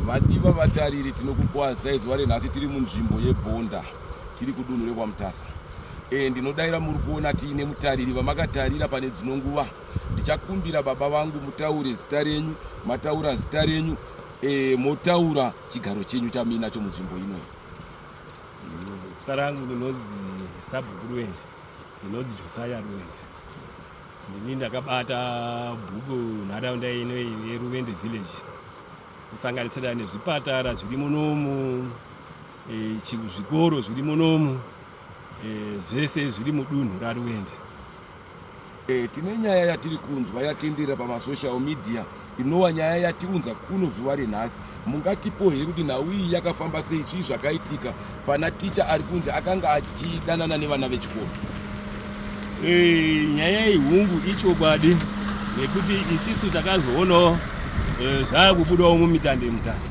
Vadiwa vatariri, tinokukwazisai zuva renhasi. Tiri munzvimbo yeBhonda, tiri kudunhu rekwaMutasa. Ndinodaira muri kuona tiine mutariri vamakatarira pane dzino nguva. Ndichakumbira baba vangu mutaure zita renyu. Mataura zita renyu, motaura chigaro chenyu chamuinacho munzvimbo ino. Zita rangu ndinonzi Sabhuku Ruwende, ndinonzi Josiah Ruwende. Ndini ndakabata bhuku nharaunda ino yeRuvende village, kusanganisira nezvipatara zviri munomu, zvikoro zviri munomu, zvese zviri mudunhu raRuvende. Tine nyaya yatiri kunzwa yatenderera pamasocial media, inova nyaya yatiunza kuno zuva renhasi. Mungatipo here kuti nhau iyi yakafamba sei, chii zvakaitika pana ticha ari kunzi akanga achidanana nevana vechikoro? Nyaya iyi hungu ichokwadi, nekuti isisu takazoonawo zvakubudawo mumitande mutande.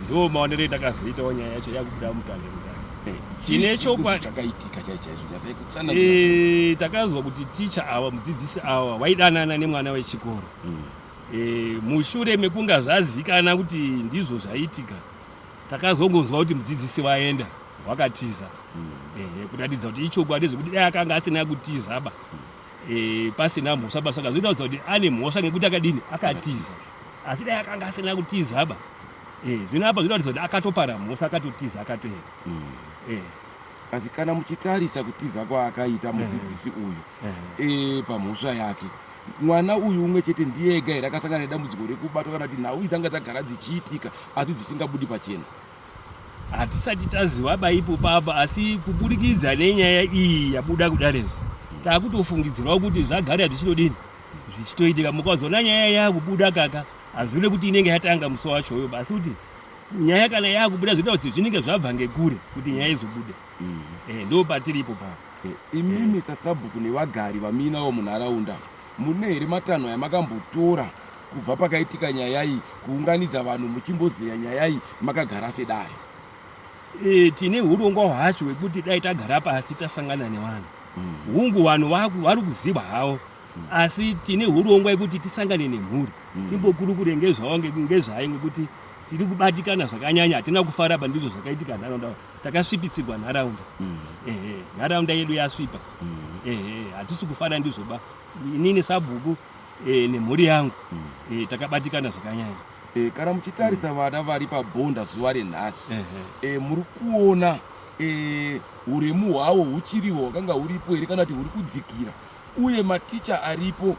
Ndo maonero etakazoitawo nyaya yacho yakubuda mutande mutande. Tine chokwadi chakaitika chai chaizvo, nyasai kutsanangura. Takazwa kuti ticha ava, mudzidzisi ava, waidanana nemwana wechikoro. Mushure mekunga zvazikana kuti ndizvo zvaitika, takazongonzwa kuti mudzidzisi waenda, wakatiza. Kuratidza kuti ichokwadi, zvekuti dai akanga asina kutiza ba, pasina mhosva ba. Saka zvinotaridza kuti ane mhosva ngekuti akadini? Akatiza. Asi dai akanga asina kutiza ba, zvino apa zvinoratidza kuti akatopara mhosva, akatotiza, akatoenda. Asi kana muchitarisa kutiza kwaakaita mudzidzisi uyu, pamhosva yake, mwana uyu umwe chete ndiye ega here akasangana nedambudziko rekubatwa, kana kuti nhau dzanga dzagara dzichiitika asi dzisingabudi pachena? Hatisati taziva baipo papa, asi kuburikidza nenyaya iyi yabuda kudarezvi, takutofungidzirawo kuti zvagara zvichitodini, zvichitoitika. Mukazoona nyaya yakubuda kaka, hazvine kuti inenge yatanga musi wacho uyo, asi kuti nyaya kana yakubuda zvinoita kuti zvinenge zvabva ngekure kuti nyaya izobude. Ndo patiripo papa. Imimi sasabhuku nevagari vamuinawo munharaunda, mune here matanho yamakambotora kubva pakaitika nyaya iyi, kuunganidza vanhu muchimbozeya nyaya iyi makagara sedare? Tine urongwa hwacho hwekuti dai tagara pasi tasangana nevanhu. Hungu, vanhu vari kuziva havo, asi tine urongwa yekuti tisangane nemhuri, timbokurukure ngezvavo, ngezvayo, ngekuti tiri kubatikana zvakanyanya. Hatina kufara pa ndizvo zvakaitika nharaunda. Takasvipisirwa nharaunda. Ehe, nharaunda yedu yasvipa. Ehe, hatisi kufara ndizvo ba. Inini sabhuku nemhuri yangu takabatikana zvakanyanya. Kana muchitarisa vana vari pabhonda zuva renhasi, muri kuona uremu hwavo huchiriho hwakanga huripo here, kana kuti huri kudzikira? Uye maticha aripo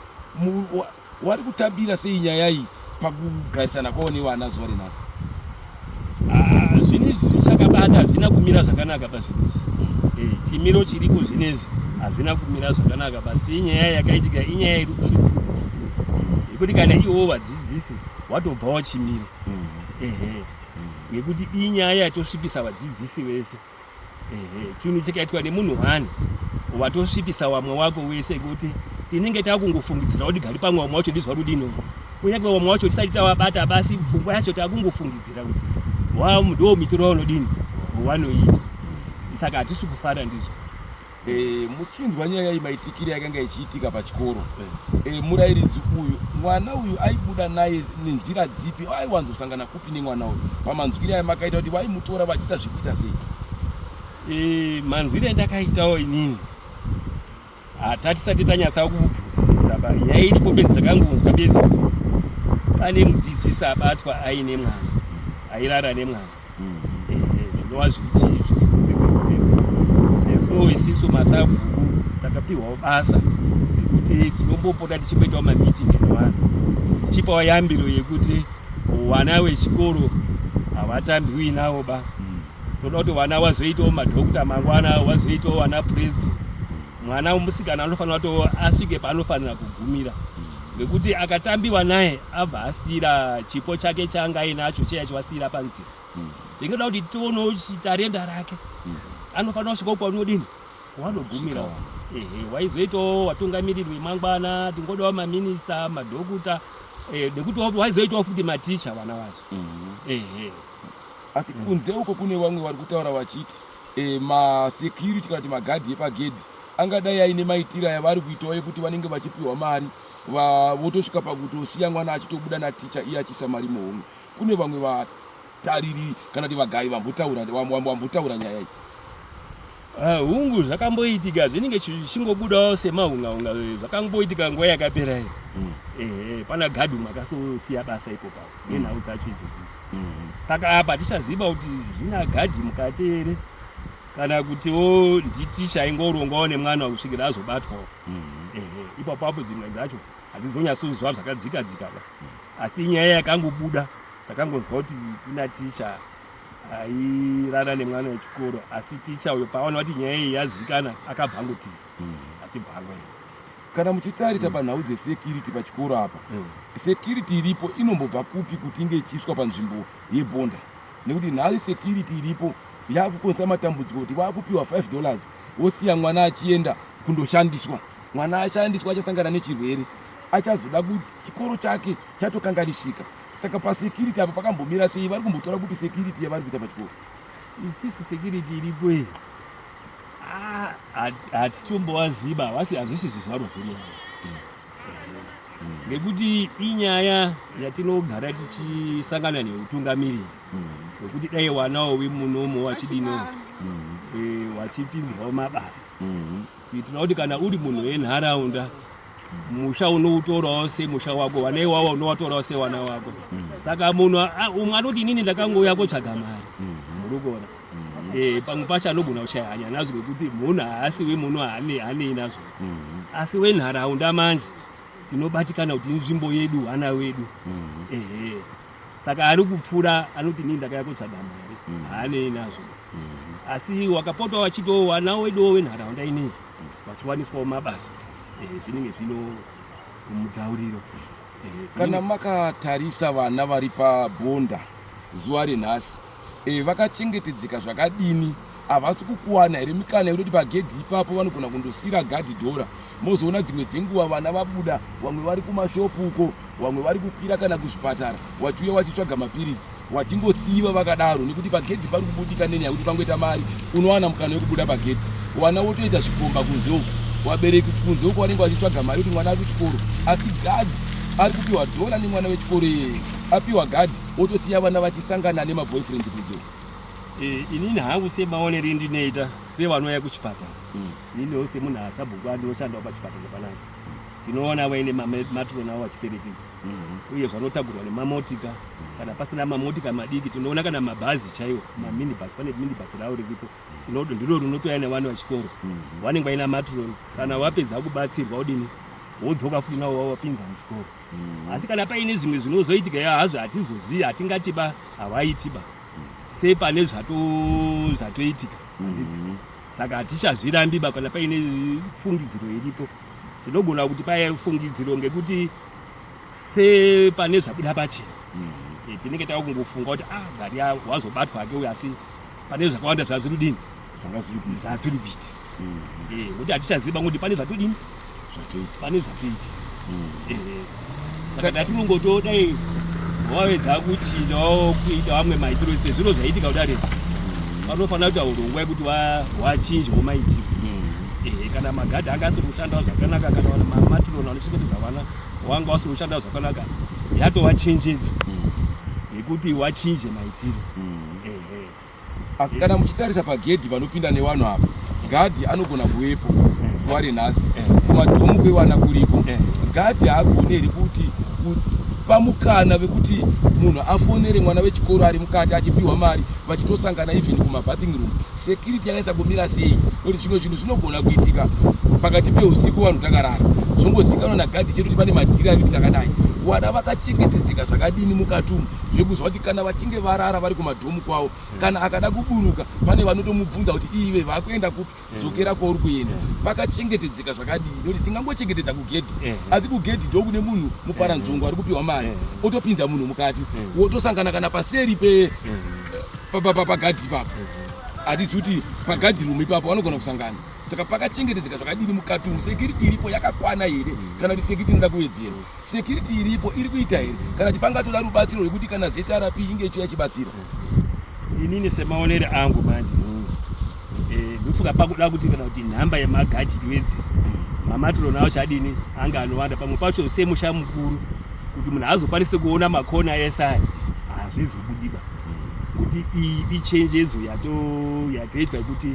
wari kutambira sei nyaya iyi pakugarisana kwavo nevana zuva renhasi? Ah, zvinhu izvi zvichakabata, hazvina kumira zvakanaka pazvinhu izvi. Chimiro chiriko zvinezvi hazvina kumira zvakanaka basi. Inyaya yakaitika, inyaya iri kushukurudza yekuti kana iwowo vadzidzisi watobvawo chimiro. Ehe, ngekuti inyaya yatosvipisa vadzidzisi vese. Ehe, chinhu chikaitwa nemunhu one, watosvipisa wamwe wako wese, kuti tinenge takungofungidzira kuti gari pamwe wamwe wacho ndizvo rudini, kunyange wamwe wacho tisati tawabata basi, pfungwa yacho takungofungidzira kuti ndo mitiro waunodini, wanoita. Saka hatisi kufara ndizvo. Muchinzwa nyaya iyi, maitikire yakanga ichiitika pachikoro, murayiridzi uyu, mwana uyu aibuda naye nenzira dzipi? Aiwanzosangana kupi nemwana uyu, pamanzwire ayamakaita kuti vaimutora vachiita zvekuita sei? Manzwire andakaitawo inini, hatatisati tanyatsa kubvunza ba nyaya iripo bedzi. Takangonzwa bedzi pane mudzidzisi abatwa aine mwana, airara nemwana. Zvinova zviri zviri kunze kwemutemo. Sezvo isisu masabhuku takapiwawo basa rekuti tinombopota tichimboitawo mameeting nevanhu, tichipawo yambiro yekuti vana vechikoro havatambiwi navo ba. Toda kuti vana vazoitawo madhokta mangwana, vazoitawo vana president. Mwana musikana anofanira kuti asvike paanofanira kugumira, ngekuti akatambiwa naye abva asiyira chipo chake chaanga ainacho chiya, chiwasiyira panzira. Ndinoda kuti tionewo chitarenda rake, anofanira kusvikawo kwaunodini, wanogumira. Ehe, waizoitawo watungamiriri wemangwana, tingodawo maminista, madhokuta, nekuti waizoitawo futi maticha vana vacho. Ehe. Asi kunze uko kune vamwe vari kutaura vachiti masecurity kana kuti magadhi epagedhi angadai aine maitiro aya vari kuitawo ekuti vanenge vachipiwa mari, votosvika pakutosiya mwana achitobuda naticha, iye achiisa mari muhomwe. Kune vamwe vatariri kana kuti vagari vambotaura vambotaura nyaya iyi? Ah, hungu zvakamboitika zvinenge zvichingobudawo semahunga-hunga zvakamboitika nguva yakapera iyi mm. Ehe pana gadhi umwe akasosiya basa ipo papo mm. nenhau dzacho idzodzo mm. Saka apa tichaziva kuti zvina gadhi mukati here kana kutiwo nditisha aingorongawo nemwana kusvikira azobatwawo mm. Ehe ipapo apo dzimwe dzacho hatizonyatsozwa zvakadzika dzika ba asi nyaya yakangobuda takangonzwa kuti kuna ticha airara nemwana wechikoro asi ticha uyo paona kuti nyaya iyi yazikana akabva angotiza mm. achibva angoenda kana muchitarisa mm. panhau dzesecurity pachikoro apa mm. security iripo inombobva kupi kuti inge ichiiswa panzvimbo yebonda nekuti nhasi security iripo yakukonzera matambudziko kuti vakupiwa 5 dollars wosiya mwana achienda kundoshandiswa mwana ashandiswa achasangana nechirwere achazoda kuti chikoro chake chatokanganisika saka pasecurity apa pakambomira sei vari kumbotora kupi security yavari kuita pachikoro isisu security iripo iyi ah, hatitombovaziba vasi hazvisi zvizvarwa zvedu nekuti inyaya yatinogara tichisangana neutungamiriri wekuti dai wanawo wemunomo wachidino eh, wachipinzwawo mabasa kuitira kuti kana uri munhu wenharaunda musha unoutorawo semusha wako vana iwawo unowatorawo sewana wako saka munhu umwe anoti inini ndakangouya kotsvaga mari muri kuona eh, pamwe pacho anogona kushaya hanya nazvo ngekuti munhu haasi wemuno haanei nazvo asi wenharaunda manje tinobatikana kuti inzvimbo yedu hwana wedu mm. ehe saka ari kupfuura anoti inini ndakaya kutsvaga mari mm. haanei nazvo mm. asi wakapota wachitowo wana weduwo wenharaunda inei mm. vachiwaniswawo mabasa eh, zvinenge zvino mutauriro eh, kana makatarisa vana vari pabhonda zuva renhasi e, vakachengetedzeka zvakadini havasi kukuwana here mikana yekutoti pagedhi ipapo vanogona kundosiira gadhi dhora mozoona dzimwe dzenguva vana vabuda vamwe vari kumashopu uko vamwe vari kukwira kana kuzvipatara vachiuya vachitsvaga mapiritsi vachingosiyiva vakadaro nekuti pagedhi pari kubudika nenyaya yekuti pangoita mari unowana mukana wekubuda pagedhi vana votoita zvikomba kunze uko vabereki kunze uko vanenge vachitsvaga mari kuti mwana ari kuchikoro asi gadhi ari kupiwa dhora nemwana wechikoro iyeye apiwa gadhi wotosiya vana vachisangana nemaboyfriend kunze uko eh, inini hangu semaonero endinoita sevanouya kuchipatara mm. ininiwo semunhu asabhuku andoshandawo pachipatara panapa tinoona vaine matrona avo vachiperekedza mm-hmm. uye zvanotakurwa nemamotika mm. kana pasina mamotika madiki tinoona kana mabhazi chaiwo maminibus pane minibus ravo riripo ndiro rinotouya nevana vechikoro mm-hmm. vanenge vaina matrona kana wapedza kubatsirwa udini wodzoka futi nawo wawapinza muchikoro mm. Asi kana paine zvimwe zvinozoitika ya hazvo hatizozivi hatingati ba havaiti ba mm. Sepane zvatoitika mm. Saka hatichazvirambi ba kana paine fungidziro iripo tinogona kuti paye fungidziro ngekuti sepane zvabuda pachena mm. E, tinenge tava kungofunga kuti ah gari wazobatwa hake uyo asi pane zvakawanda zvazviri dini zvazviri kuita mm. Eh, ngokuti hatichaziva ngokuti pane zvatodini pane zvatoita mm. eh, saka tatinongotodai wavedza kuchinjawo kuita vamwe maitiro sezviro zvaitika kudari izvi mm. vanofanira kuita urongwa yekuti wachinjawo maitiro eh, kana magadhi anga asiri kushandawo zvakanaka kana matirona vanochengetedza vana wanga wasiri kushandawo zvakanaka yatova chenjedzo yekuti wachinje maitiro. Kana muchitarisa pagedhi vanopinda nevanhu apa, gadhi anogona kuvepo zuva renhasi, kumadhomu kwevana kuriko. Gadhi haagoni here kuti kupa mukana vekuti munhu afonere mwana wechikoro ari mukati achipiwa mari vachitosangana even kumabathing room? Security yakaisa kumira sei? Nekuti zvimwe zvinhu zvinogona kuitika pakati peusiku vanhu takarara, zvongozikanwa nagadhi chete kuti pane madhiri ari kuitika akadai. Vana vakachengetedzeka zvakadini mukati umu zvekuzwa kuti kana vachinge varara vari kumadhomu kwavo kana akada kuburuka pane vanotomubvunza kuti ive vakuenda kupi dzokera kwauri kuenda pakachengetedzeka zvakadii nekuti tingangochengetedza kugedhi asi kugedhi ndokune munhu muparanzvongo ari kupiwa mari otopinza munhu mukati wotosangana kana paseri pe pagadhi ipapo hatizi kuti pagadhi room ipapo vanogona kusangana saka pakachengetedzeka zvakadini mukati umu security iripo yakakwana here kana kuti security inoda kuwedzerwa Security iripo iri kuita here kana kuti pangatoda rubatsiro rwekuti kana ZRP inge ichiuya ichibatsira? Inini semaonere angu manje eh, ndofunga pakuda kuti kana kuti nhamba yemagadhi iwedzere mamatironi acho adini anga anowanda pamwe pacho semusha mukuru kuti munhu azokwanise kuona makona ese aya Hazvizobudiba kuti iyi ichenjedzo yatoitwa yekuti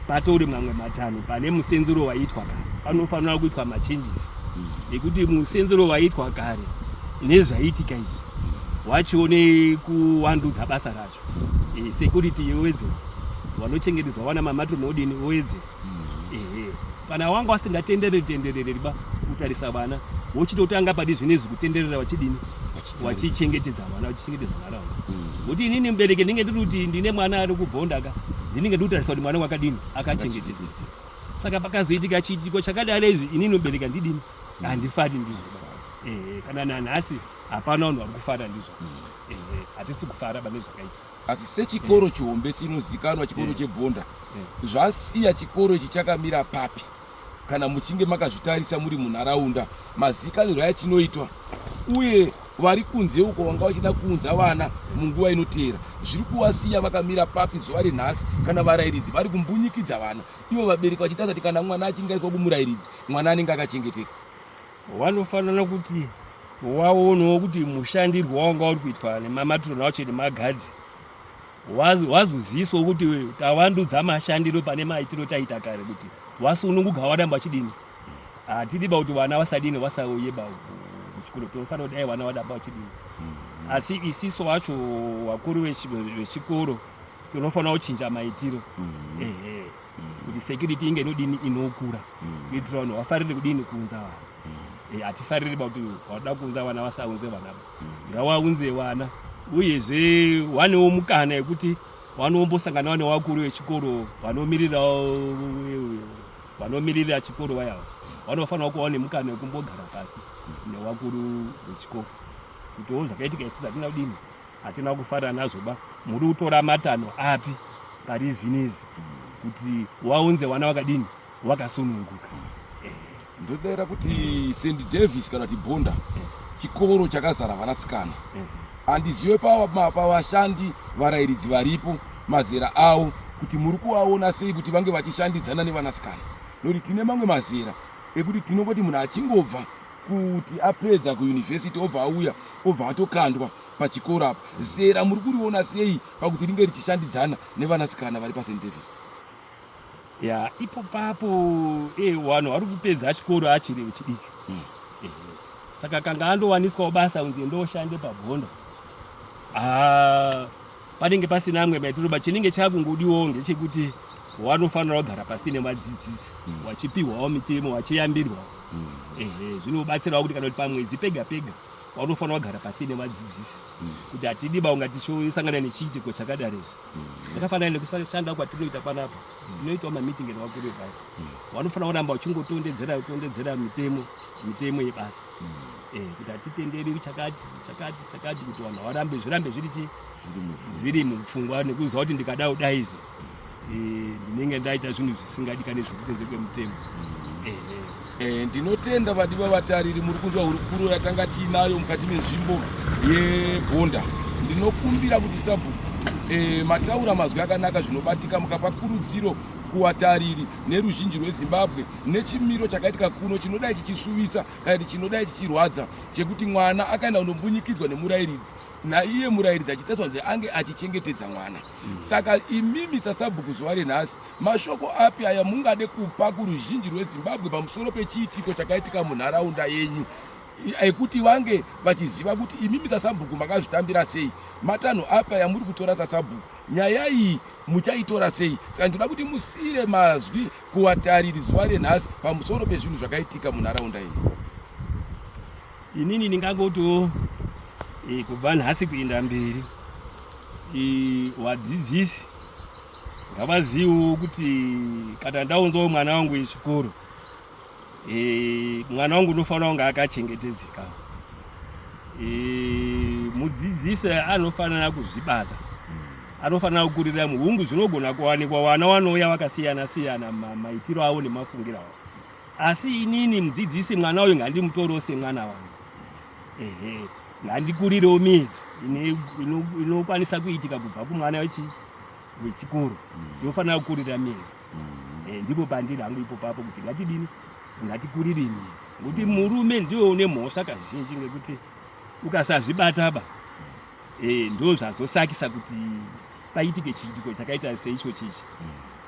patore mamwe matanho pane musenzero waitwa kare. Panofanira kuitwa machanges ekuti musenzero waitwa kare nezvaiitika izvi wachione kuwandudza basa racho. Security yowedzera, vanochengetedza vana mamatron odini owedzera. Ehe, kana wanga wasingatendereri tendereri ba kutarisa vana, wochitotanga padi zvinezvi kutenderera vachidini, wachichengetedza vana, vachichengetedza nharaunda. Kuti inini mubereki ndinge ndiri kuti ndine mwana ari kubhonda ka, ndinenge ndiri kutarisa kuti mwana wakadini, akachengetedzeka. Saka pakazoitika chiitiko chakadaro izvi, inini mubereki handidini, handifari ndizvo. Ehe, kana nanhasi hapana vanhu vari kufara ndizvo. Ehe, hatisi kufara pane zvakaitika. Asi sechikoro chihombe chinozikanwa chikoro cheBhonda, zvasiya chikoro ichi chakamira papi kana muchinge makazvitarisa muri munharaunda, mazikanirwo ayachinoitwa uye vari kunze uko vanga vachida kuunza vana munguva inoteera, zviri kuvasiya vakamira papi zuva renhasi kana varairidzi vari kumbunyikidza vana, ivo vabereki vachitarisa kuti kana mwana achinge aiswa kumurairidzi, mwana anenge akachengeteka? Vanofanira kuti waonawo kuti mushandirwo wanga uri kuitwa nemamatironi acho nemagadhi wazoziiswa kuti tawandudza mashandiro pane maitiro taita kare, kuti wasununguka waramba vachidini. Hatidi ba kuti vana vasadini, vasauye ba kuchikoro. Tinofanira kuti dai vana vadamba vachidini, asi isisu wacho vakuru vechikoro tinofanira kuchinja maitiro, ehe, kuti security inge inodini, inokura, kuitira vanhu vafarire kudini, kuunza vana. Hatifariri ba kuti vanoda kuunza vana vasaunze vana ba, ngavaunze vana. Uyezve wanewo mukana yekuti vanombosangana nevakuru vechikoro vanomirira chikoro vayava, vanofanira kuva nemukana wekumbogara pasi nevakuru vechikoro kutiwo zvakaitika isusu hatina kudini, hatina kufara nazvo ba, muri kutora matanho api pari zvinezvi kuti waunze vana vakadini, wakasununguka? Ndodaira kuti St Davis kana kuti Bhonda chikoro chakazara vanasikana. Handizive pavashandi varairidzi varipo, mazera avo kuti muri kuvaona sei kuti vange vachishandidzana nevanasikana, nokuti tine mamwe mazera ekuti tinongoti munhu achingobva kuti apedza kuyunivhesiti obva auya, obva atokandwa pachikoro apa. Zera muri kuriona sei pakuti ringe richishandidzana nevanasikana vari paSt Davis? Ya, ipo papo vanhu vari kupedza chikoro achiri vechidiki. Saka kanga andowaniswawo basa kunzi ndoshande pabhonda, ah, panenge pasina amwe maitiro ba. Chinenge chakungodiwawo ngechekuti wanofanira kugara pasi nevadzidzisi, wachipiwawo mitemo, wachiyambirwawo. Ehe, zvinobatsirawo kuti kana kuti pamwedzi pega pega wanofanira kugara pasi nevadzidzisi kuti hatidi ba unga tichisangana nechiitiko chakadaro izvi. Zvakafanana nekusashanda kwatinoita panapa, tinoitawo mameeting nevakuru vebasa. Vanofanira kuramba vachingotondedzera tondedzera mitemo yebasa, kuti hatitenderi chakati chakati chakati, kuti vanhu varambe, zvirambe zviri chi zviri mupfungwa, nekuziva kuti ndikada kudai izvi, ndinenge ndaita zvinhu zvisingadikani zviri kunze kwemutemo. Ndinotenda vadiwa vatariri muri kunzwa hurukuro yatanga tiinayo mukati menzvimbo yeBhonda. Ndinokumbira kuti sabhuku, mataura mazwi akanaka zvinobatika, mukapa kurudziro kuvatariri neruzhinji rweZimbabwe nechimiro chakaitika kuno chinodai chichisuvisa kana kuti chinodai chichirwadza, chekuti mwana akaenda kundombunyikidzwa nemurairidzi, naiye murairidzi achitariswa kunzi ange achichengetedza mwana. Saka imimi sasabhuku zuva renhasi, mashoko api aya mungade kupa kuruzhinji rweZimbabwe pamusoro pechiitiko chakaitika munharaunda yenyu, ekuti vange vachiziva kuti imimi sasabhuku makazvitambira sei, matanho api aya muri kutora sasabhuku, nyaya iyi muchaitora sei? Saka ndinoda kuti musiyire mazwi kuvatariri zuva renhasi pamusoro pezvinhu zvakaitika munharaunda iyi. Inini ndingangotiwo kubva nhasi kuenda mberi, vadzidzisi ngavazivewo kuti kana ndaunzawo mwana wangu wechikoro, mwana wangu unofanira kunge akachengetedzeka. Mudzidzisi anofanira kuzvibata, anofanira kukurira muhungu. Zvinogona kuwanikwa vana vanouya vakasiyana siyana maitiro avo nemafungiro avo, asi inini mudzidzisi mwana uyu ngandimutorowo semwana wangu. Ehe, ngandikurirewo miedzo inokwanisa kuitika kubva kumwana wechikoro. Ndinofanira kukurira miedzo. Ndipo pandiri hangu ipo papo kuti ngatidini, ngatikurire miedzo, ngokuti murume ndiwe une mhosva kazhinji, ngekuti ukasazvibata ba. E, ndo zvazosakisa kuti paitike chiitiko chakaita seicho chichi.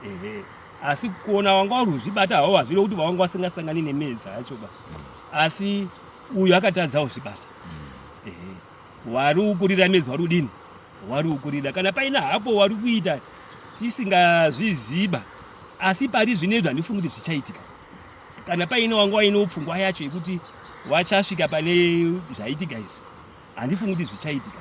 Ehe, asi kuona wanga uri kuzvibata hawo hazvino kuti vawanga vasingasangani nemedza yacho ba, asi uyu akatadza kuzvibata. Ehe, wari ukurira medzi wari kudini, wari ukurira. Kana paina hapo wari kuita tisingazviziba, asi pari zvino izvi handifungi kuti zvichaitika. Kana paine wanga waine pfungwa yacho yekuti wachasvika pane zvaitika izvi, handifungi kuti zvichaitika.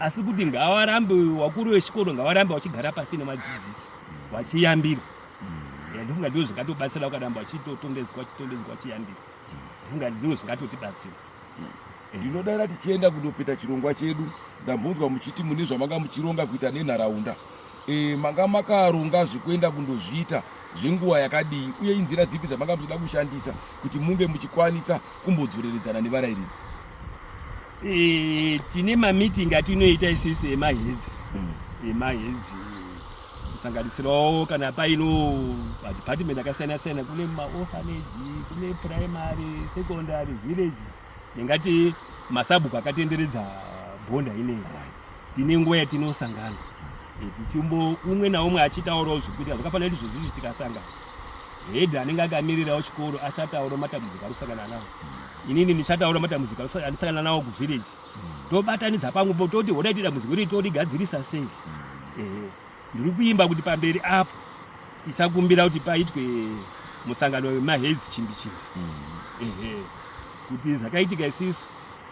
Asi kuti ngavarambe, wakuru vechikoro ngavarambe vachigara pasi nemadzidzisi vachiyambira. Ndifunga ndizvo zvingatobatsira, ukaramba vachitotondedzwa vachitondedzwa vachiyambira, ndifunga ndizvo zvingatotibatsira. Ndinodaira tichienda kundopeta chirongwa chedu. Ndambonzwa muchiti mune zvamanga muchironga kuita nenharaunda. Manga makaronga zvekuenda kundozviita zvenguva yakadii, uye inzira dzipi dzamanga muchida kushandisa kuti munge muchikwanisa kumbodzoreredzana nevarairidzi? Tine mameeting atinoita isusu emahedzi, emahedzi kusanganisirawo kana paino madepartment akasiyana siyana, kune maorphanage, kune primary, secondary, village, ndingati masabhuku akatenderedza bhonda ineyi. Tine nguva yatinosangana, tichimbo umwe naumwe achitaurawo zvekuitika zvakafanira kuti izvozvizvi tikasangana, head anenge akamirirawo chikoro achataura matambudziko ari kusangana nawo, inini ndichataura matambudziko andisangana nawo kuvillage, tobatanidza pamwepo toti hodaiti dambudziko iri torigadzirisa sei. Ehe, ndiri kuimba kuti pamberi apo tichakumbira kuti paitwe musangano wemaheads chimbi chimbi. Ehe, kuti zvakaitika isisu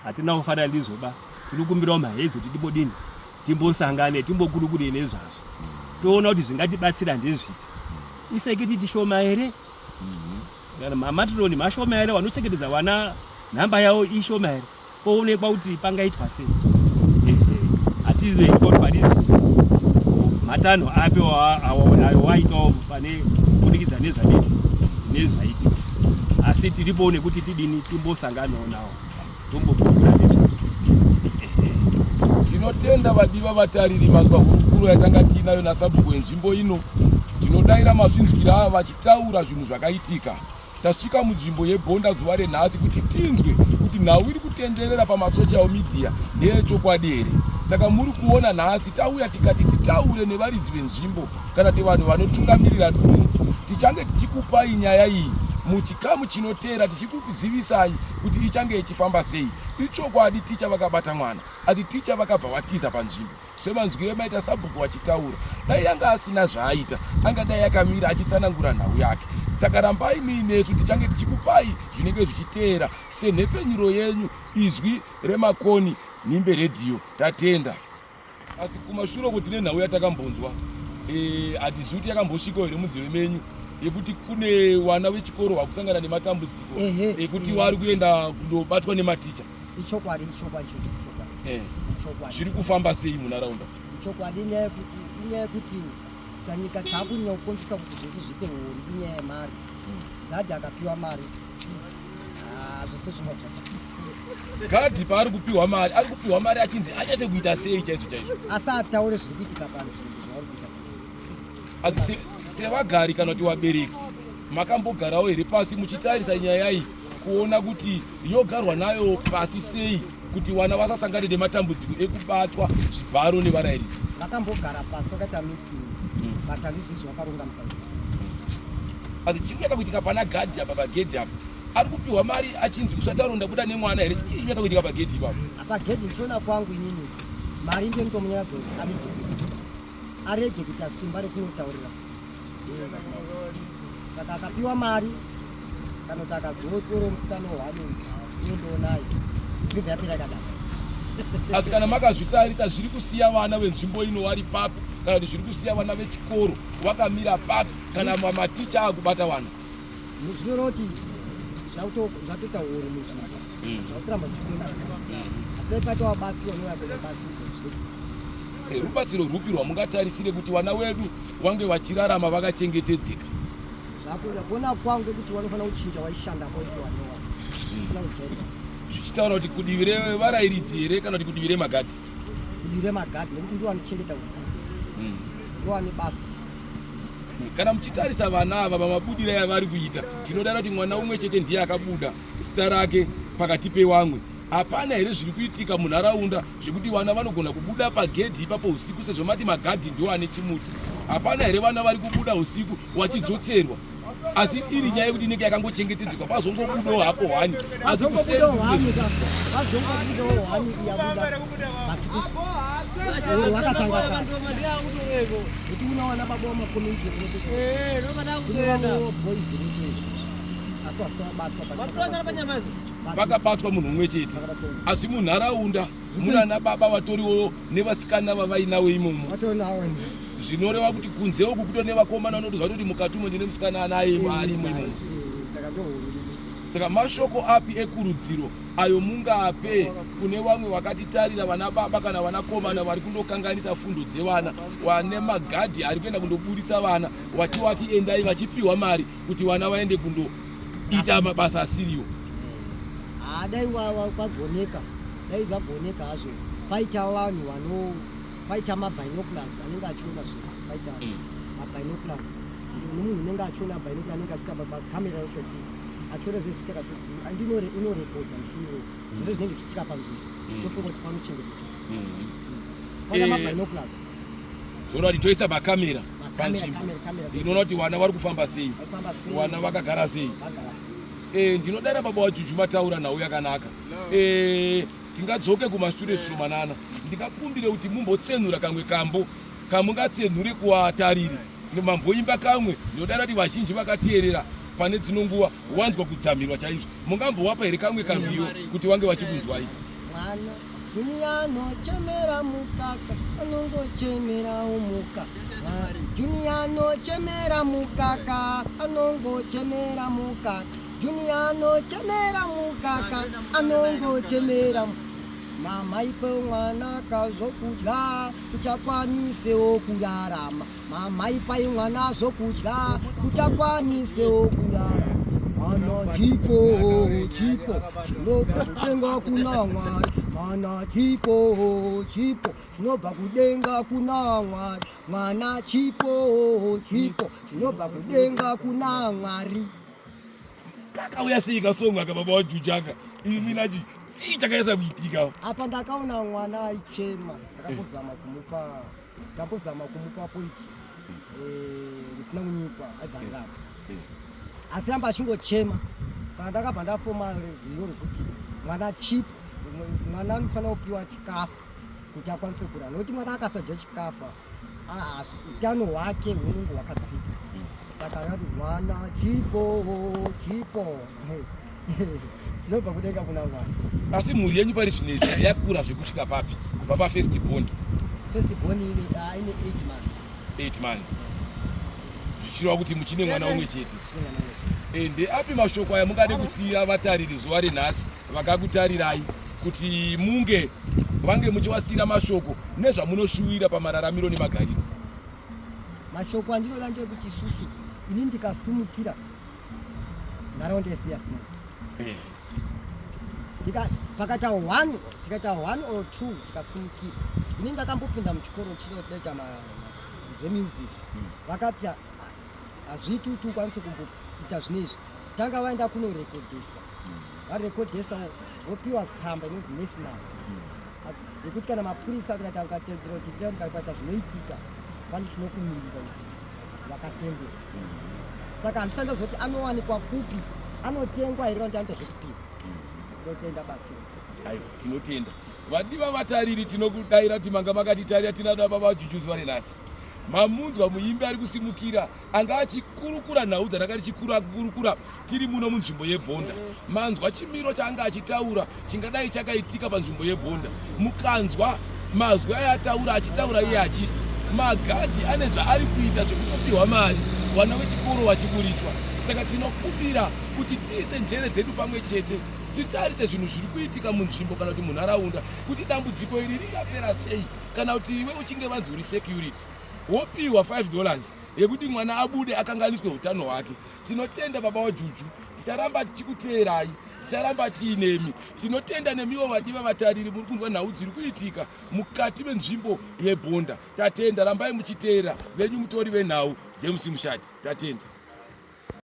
hatina kufanira ndizvo ba, tiri kukumbirawo maheads kuti timbodini, timbosangane, timbokurukure nezvazvo, toona kuti zvingatibatsira ndezvipi. Isekiriti shoma here, kana mamatironi mashoma here, vanochengetedza vana nhamba yavo ishoma here, poonekwa kuti pangaitwa sei. Hatizive kuti pari matanho api ayo waitawo pane kubudikidza nezvadini nezvaitika, asi tiripo nekuti tidini, timbosanganawo nawo, tombokurukura nezvazvo. Tinotenda vadiva vatariri, manzwa hurukuro yatanga tiinayo nasabhuku wenzvimbo ino. Tinodaira mazvinzwira vachitaura zvinhu zvakaitika. Tasvika munzvimbo yeBhonda zuva renhasi kuti tinzwe kuti nhau iri kutenderera pamasocial media ndeyechokwadi here. Saka muri kuona nhasi tauya tikati titaure nevaridzi venzvimbo kana kuti vanhu vanotungamirira dunhu. Tichange tichikupai nyaya iyi muchikamu chinoteera, tichikuzivisai kuti ichange ichifamba sei. Ichokwadi ticha vakabata mwana, asi ticha vakabva vatiza panzvimbo. Semanzwire maita sabhuku vachitaura, dai anga asina zvaaita angadai akamira achitsanangura nhau yake. Saka rambai muinesu, tichange tichikupai zvinenge zvichiteera senhepfenyuro yenyu, Izwi Remakoni Nhimbe Redhiyo. Tatenda. Asi kumashure uko tine nhau yatakambonzwa, hatizivi kuti yakambosvikawo here munzeve menyu, yekuti kune vana vechikoro vakusangana nematambudziko ekuti vari kuenda kundobatwa nematicha. Ichokwadi, ichokwadi ichocho, ichokwadi. Ichokwadi. Zviri kufamba sei munharaunda? Ichokwadi, inyaya yekuti kanyika chakunyanya kukonzesa kuti zvese zviite hori inyaya yemari. Gadhi akapiwa mari, ah, zvese zvinobva zvacho. Gadhi paari kupiwa mari, ari kupiwa mari achinzi anyatse kuita sei chaizvo chaizvo? Asi ataure zviri kuitika panzvimbo, zvauri kuita. Asi sevagari kana kuti vabereki, makambogarawo here pasi muchitarisa nyaya iyi kuona kuti yogarwa nayo pasi sei kuti vana vasasangane nematambudziko ekubatwa zvibharo nevarairidzi? Vakambogara pasi, vakaita meeting, but handizivi zvavakaronga musangano. Asi chiri kunyatsa kuitika pana gadhi apa, pagedhi apa, ari kupiwa mari achinzi usataura ndabuda nemwana here? Chii chinyatsa kuitika pagedhi ipapo? Pagedhi, ndichiona kwangu inini, mari ndiyo inotomunyaradza kuti arege arege kuita simba rekunotaurira. Saka akapiwa mari kana kuti akazotora musikana wehwani inondoonayo, inobva yapera yakadaro. Asi kana makazvitarisa, zviri kusiya vana venzvimbo ino vari papi, kana kuti zviri kusiya vana vechikoro vakamira papi kana maticha akubata vana? Zvinoreva kuti zvatoita hori muzvimbo, zvakutoramba zvichikonzera, asi dai paita wabatsirwa nouya kunobatsirwa. Rubatsiro rwupi rwamungatarisire kuti vana wedu vange vachirarama vakachengetedzeka? Zvakuda kuona kwangu kuti vanofanira kuchinja waishanda kwese wanewa fana kujairwa. Zvichitaura kuti kudivi revarairidzi here kana kuti kudivi remagadhi? Kudivi remagadhi, nekuti ndiwo anochengeta usiku, ndiwo ane basa. Kana muchitarisa vana ava pamabudiro avari kuita, tinodara kuti mwana umwe chete ndiye akabuda zita rake pakati pewamwe. Hapana here zviri kuitika munharaunda zvekuti vana vanogona kubuda pagedhi ipapo usiku sezvo mati magadhi ndiwo ane chimuti? Hapana here vana vari kubuda usiku wachidzotserwa? Asi iri nyaya yekuti inenge yakangochengetedzwa pazongobudawo hapo hwani asi Vakabatwa munhu mumwe chete, asi munharaunda munana baba vatoriwo nevasikana vavainawo imomo, zvinoreva kuti kunze uku kutori nevakomana vanotoziva kuti mukati umo ndine musikana anaye arimo imomo. Saka mashoko api ekurudziro ayo mungape kune vamwe vakatitarira, vana baba kana vanakomana vari kundokanganisa fundo dzevana, vane magadhi ari kuenda kundoburitsa vana vachivati endai, vachipiwa mari kuti vana vaende kundoita mabasa asiriwo? Haa, dai kwagoneka, dai zvagoneka hazvo, paita vanhu vano paita mabinoculars anenge achiona zvese, paita mabinoculars nemunhu unenge achiona binocular, anenge achiita makamera acho achiona zvese zvichiitika zvese, andinore inorekodha mushini iwowo zvese zvinenge zvichiitika panzvimbo. Tofunga kuti panochengeteka paita mabinoculars. Zvoona kuti toisa makamera panzvimbo inoona kuti vana vari kufamba sei, vana vakagara sei. Ndinodara baba waJuju mataura nhau yakanaka. Tingadzoke kumashure zvishomanana, ndingakumbire kuti mumbotsenura kamwe kambo kamungatsenhure kuvatariri, mamboimba kamwe. Ndinodara kuti vazhinji vakateerera pane dzino nguva wanzwa kudzamirwa chaizvo. Mungambowapa here kamwe kambiyo kuti vange vachikunzwai? Mwana Junior anochemera mukaka, anongochemera umuka. Junior anochemera mukaka, anongochemera mukaka. Junior anochemera mukaka, anongochemera. Mama ipe mwana kazvokudya kuti akwanisewo kurarama. Mama ipai mwana zvokudya kuti akwanisewo kurarama. Mwana chipo, chipo chinobva kudenga kuna Mwari. Mwana chipo, chipo chinobva kudenga kuna Mwari. Mwana chipo, chipo chinobva kudenga kuna Mwari. Kakauya sei kasongo aka, baba waJujaka? Imi nachi chii chakaisa kuitika apa? Ndakaona mwana aichema, ndakambozama kumupa, ndambozama kumupa poiti risina kunyikwa, aibva arapa, asi ramba achingochema. Saka ndakabva ndafoma rwiyo rwekuti mwana chipo, mwana anofanira kupiwa chikafu kuti akwanise kurara, nokuti mwana akasadya chikafu utano hwake hunenge hwakadzika. Saka akati mwana chipo, chipo chinobva kudenga kuna Mwari. Asi mhuri yenyu pari zvino izvi yakura zvekusvika papi kubva pafirst born? First born ine 8 months. 8 months, zvichireva kuti muchine mwana umwe chete. Chine mwana umwe chete. Ndeapi mashoko aya mungade kusiyira vatariri zuva renhasi vakakutarirai, kuti munge vange muchivasiyira mashoko nezvamunoshuwira pamararamiro nemagariro? Mashoko andinoda ndeyekuti isusu, ini ndikasumukira, nharaunda yese yasimuka. Pakaita one, tikaita one or two tikasimukira. Ini ndakambopinda muchikoro chinoita zvemusic, vakati hazviiti kuti ukwanise kumboita zvino izvi, tanga vaenda kunorekodhesa, varekodhesa vopiwa tsamba inonzi national, yekuti kana mapurisa kuita ukatedzera kuti ukaita zvinoitika pane chinokumirira kuti wakatendera. Saka handisanda zoti anowanikwa kupi, anotengwa here kana kuti anoita zvekupiwa. Ndotenda basi. Aiwa, tinotenda vadiva vatariri. Tinokudaira kuti manga makatitarira. Tinada baba Juju zuva renhasi. Mamunzwa muimbi ari kusimukira anga achikurukura nhau dzatanga tichikurukura tiri muno munzvimbo yeBhonda. Manzwa chimiro chaanga achitaura chingadai chakaitika panzvimbo yeBhonda, mukanzwa mazwi ayataura, achitaura iye achiti magadhi ane zvaari kuita zvekutopiwa mari vana vechikoro vachiburitswa. Saka tinokumbira kuti tiise njere dzedu pamwe chete, titarise zvinhu zviri kuitika munzvimbo kana kuti munharaunda, kuti dambudziko iri ringapera sei. Kana kuti iwe uchinge vanzi uri security, wopiwa $5 yekuti mwana abude akanganiswe utano hwake. Tinotenda baba waJuju, ticharamba tichikuteerai, ticharamba tiinemi. Tinotenda nemiwo vadiva vatariri muri kunzwa nhau dziri kuitika mukati menzvimbo yeBhonda. Tatenda, rambai muchiteera. Venyu mutori venhau James Mushati. Tatenda.